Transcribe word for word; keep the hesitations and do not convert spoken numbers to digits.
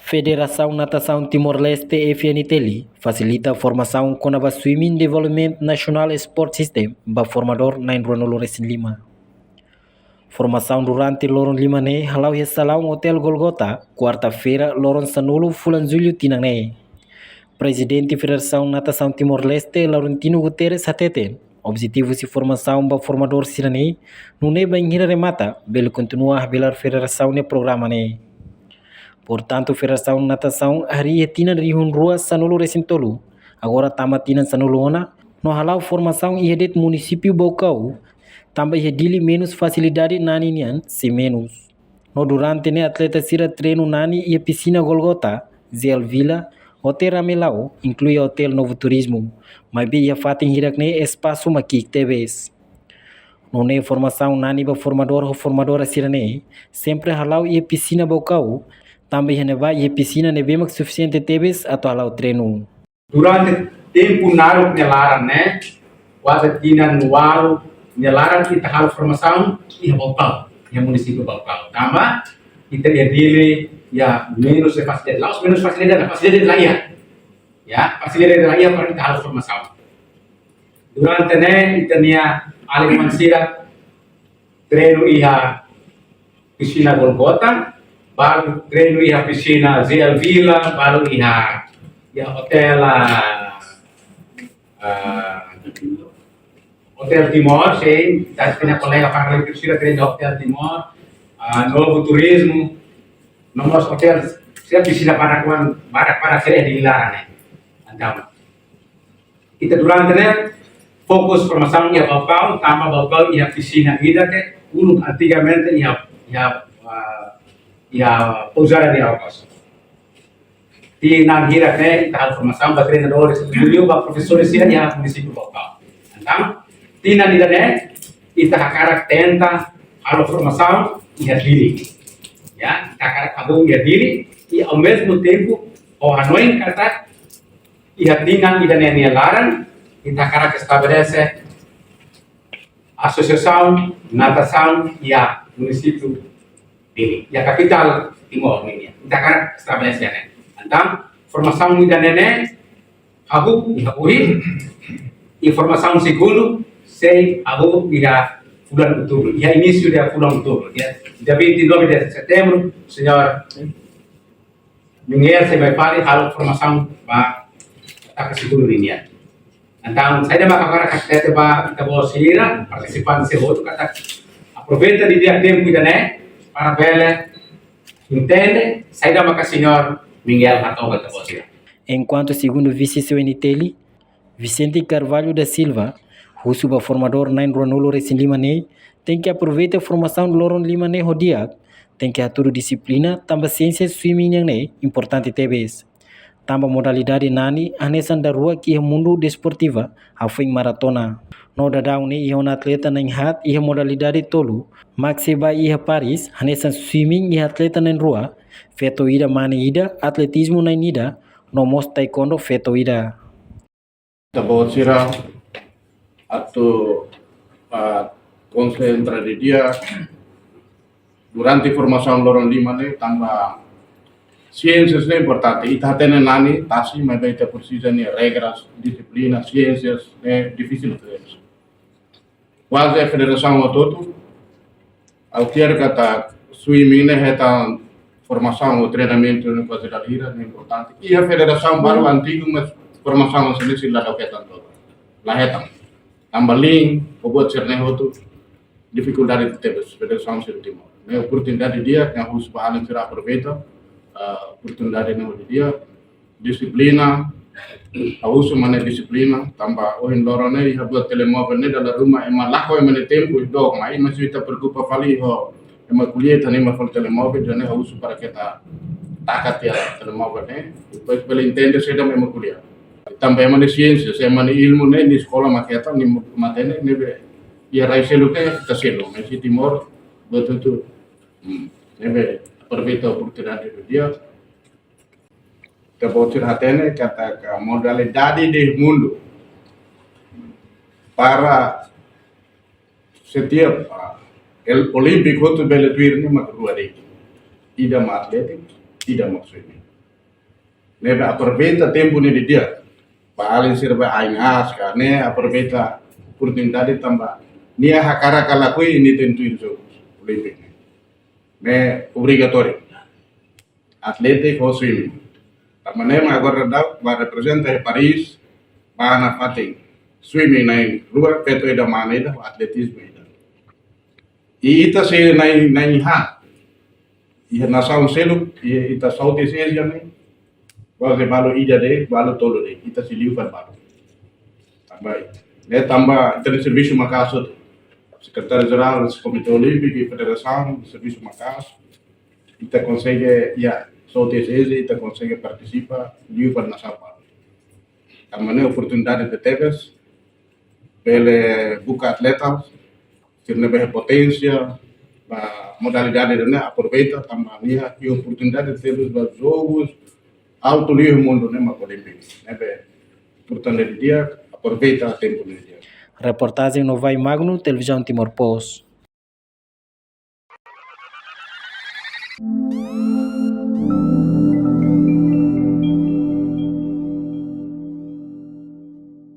Federasaun Natasaun Timor-Leste, F N T L, fasilita formasaun kona-ba Swimming Development National Sport System ba formadór na'in-ruanulu-resin-lima. Formasaun durante loron lima ne'e hala'o iha salaun Hotel Golgota, kuarta-feira, loron sanulu fulan Jullu tinan ne'e. Prezidente Federasaun Natasaun Timor-Leste, Laurentino Guterres, hateten objetivu husi formasaun ba formadór sira-ne'e, nune'e bainhira remata, bele kontinua habelar federasaun nia programa ne'e. Portantu, Federasaun Natasaun harii iha tinan rihun rua sanulu-resin-tolu, agora tama tinan sanulu-ona, no hala'o formasaun iha de'it munisípiu Baucau, tanba iha Dili menus fasilidade nani nian sei menus. No durante ne'e atleta sira treinu nani iha Pisina Golgota, Zeal Villa, Hotel Ramelau, inklui Hotel Novo Turismo, maibé iha fatin hirak-ne'e espasu mak ki'ik tebes. Nune'e formasaun nani ba formadór ho formadora sira-ne'e sempre hala'o iha Pisina Baucau, tanba iha ne'ebá iha pisina ne'ebé mak sufisiente tebes atu hala'o treinu. Durante tempu naruk nia laran ne'e, kuaze tinan ualu nia laran, ita halo formasaun iha Baucau, iha munisípiu Baucau. Tanba ita iha Dili, iha menus fasilidade, la'ós menus fasilidade, fasilidade la iha. Ya, fasilidade la iha para ita halo formasaun. Durante ne'e, ita-nia alin-maun sira treinu iha Pisina Golgota, balu treinu iha Pisina Zeal Villa, balu iha, iha Hotel, ah, ah, Hotel Timor, sin, ita-nia kolega Fahri sira treinu Hotel Timor, ah, Novo Turismo, no mós hotel, sira pisina para kuan, para, para sira di laran ne'e. Entaun, ita durante ne'e fokus formasaun iha Baucau, tanba Baucau iha pisina ida ke uluk antigamente iha, iha, ah, iha pousada de Aguas. Tinan hirak ne'e ita halo formasaun ba treinadores, liuliu ba profesór sira iha munisípiu Baucau. Entaun, tinan ida-ne'e ita hakarak tenta halo formasaun iha Dili. Ya, ita hakarak halo iha Dili, i ao mesmo tempo, ha'u hanoin katak iha tinan ida-ne'e nia laran, ita hakarak estabelese asosiasaun natasaun iha munisípiu Dili, iha kapitál Timor nian. Ita hakarak estabelese ne'e. Entaun, formasaun ida-ne'e ne'e hahú iha ohin, i formasaun segundu sei hahú iha fulan Outubru, iha inísiu de fulan Outubru, dia, dia vinte e nove de setembro, señór Miguel sei mai fali halo formasaun ba etapa segundu nian. Entaun, saida maka hakarak hatete ba ita-boot sira, partisipante sira hotu katak aproveita didi'ak tempu ida-ne'e para bele entende saida maka señór Miguel hato'o ba ita-boot sira. Enkuantu segundu vise C N T L, Vicente Carvalho da Silva, husu ba formadór na'in-ruanulu-resin-lima ne'e, tenke aproveita formasaun loron lima ne'e ho di'ak, tenke hatudu dixiplina, tanba siénsia swimming nian ne'e importante tebes. Tanba modalidade nani hanesan daruak iha mundu desportiva, hafoin maratona. No daudaun ne'e iha ona atleta na'in-haat iha modalidade tolu, mak sei bá iha Paris, hanesan swimming iha atleta na'in-rua, feto ida mane ida, atletizmu na'in-ida, no mós taekwondo feto ida. Ita-boot sira atu, ah, konsentra didi'ak durante formasaun loron lima ne'e, tanba siénsias ne'e importante. Ita hatene nani tasi, maibé ita presiza nia regras, dixiplina, siénsias ne'e difisil tebes. Kuaze federasaun hotu-hotu, ha'u fiar katak swimming ne'e hetan formasaun ou treinamentu ne'e kuaze dala hira ne'e importante. Iha federasaun balu antigu, mas formasaun hanesan ne'e sira la hetan hotu. La hetan. Tanba liin, ho buat sira-ne'e hotu, difikuldade tebes federasaun sira Timor. Ne'e oportunidade di'ak, ne'e husu ba alin sira aproveita, ah, oportunidade ne'e di'ak, dixiplina, ha'u husu mane dixiplina, tanba ohin loron ne'e iha buat telemovel ne'e dala ruma ema lakohi ema nia tempu dook mai, mas ita preokupa fali ho ema ko'alia, ita ne'e ema fali telemovel, jadi ha'u husu para keta taka tiha telemovel ne'e, depois bele entende saida mak ema ko'alia. Tanba ema nia siénsia, se ema nia ilmu ne'e, nia eskola mak hetan, nia matenek, ne'ebé iha rai seluk ne'e ita selu, mas iha Timor, buat hotu, hmm, ne'ebé aproveita oportunidade di'ak, ita-boot sira hatene katak modalidade iha mundu para setiap, ah, el-, olímpiku hotu bele tuir ne'e mak rua de'it. Ida mak atletik, ida mak swimming. Ne'ebé aproveita tempu ne'e didi'ak. Ba alin sira ba ain aas ka ne'e aproveita oportunidade tanba nia hakarak ka lakohi nia tentu iha Jogu Olímpiku. Ne'e obrigatóriu. Atlétiku ho swimming. Tanba ne'e mak agora daudaun ba reprezenta iha Paris, ba nafatin swimming na'in-rua, feto ida, mane ida, atletizmu ida. I ita sei na'in, na'in-haat iha nasaun seluk, iha ita Southeast Asia ne'e, kuaze balu ida de'it, balu tolu de'it, ita sei liu fali balu. Tanba, ne'e tanba ita-nia servisu maka'as. Sekretáriu Jerál Komité Olímpiku, Federasaun, servisu maka'as. Ita konsege, iha Southeast Asia, ita konsege partisipa liu fali nasaun balu. Tanba ne'e oportunidade tebes, bele buka atleta sira ne'ebé iha poténsia ba modalidade ne'e, aproveita tanba nia iha oportunidade tebes ba jogus altu liu mundu ne'e mak Olímpiku. Ne'ebé importante didi'ak, aproveita tempu ne'e didi'ak. Reportajen Novai Magno, Televizaun Timor Post.